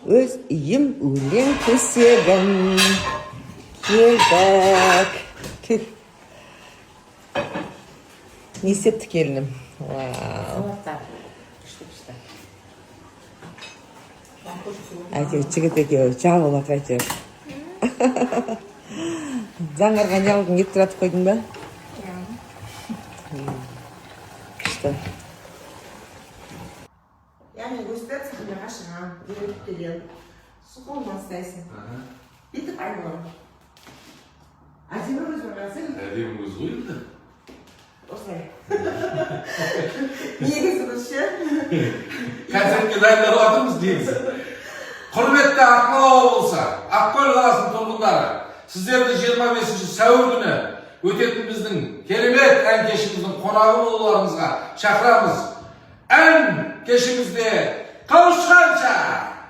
Өз үйім, өлең төсегім. Келдік. Түх. Не істепті келінім? Вау. Салаттар. Күшті, күшті. Әйтеуір жігіт екеуі жабылып әйтеуір. Заңғарға не алдың, ет тұратып қойдың ба? Күшті. Яғни өстіп сахнаға шығамын, үйретіп келемін. Сосын қолыңнан ұстайсың. Бүйтіп айналамын. Әдемі көз бар, қарасаң. Әдемі көз ғой енді. Осылай. Негізі біз ше. Концертке дайындалып жатырмыз негізі. Құрметті Ақмола облысы, Ақкөл қаласының тұрғындары, сіздерді 25 сәуір күні өтетін біздің керемет ән кешіміздің қонағы болуларыңызға шақырамыз. Ән кешімізде қауышқанша!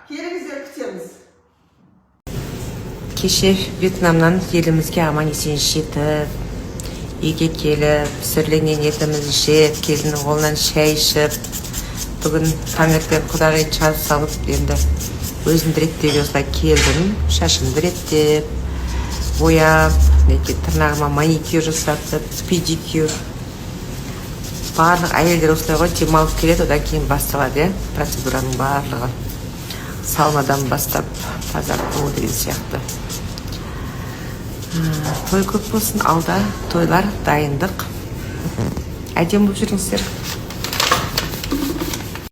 Келіңіздер, күтеміз. Кеше Вьетнамнан елімізге аман есен жетіп, үйге келіп, сүрленген етімізді жеп, келіннің қолынан шай ішіп, бүгін таңертең құдағи шай салып, енді өзімді реттеуге осылай келдім. Шашымды реттеп, бояп, мінекей, тырнағыма маникюр жасатып, педикюр. Барлық әйелдер осылай ғой, демалып келеді, одан кейін басталады, иә, процедураның барлығы, саунадан бастап тазарту деген сияқты. Той көп болсын, алда тойлар, дайындық. Әдемі болып жүріңіздер.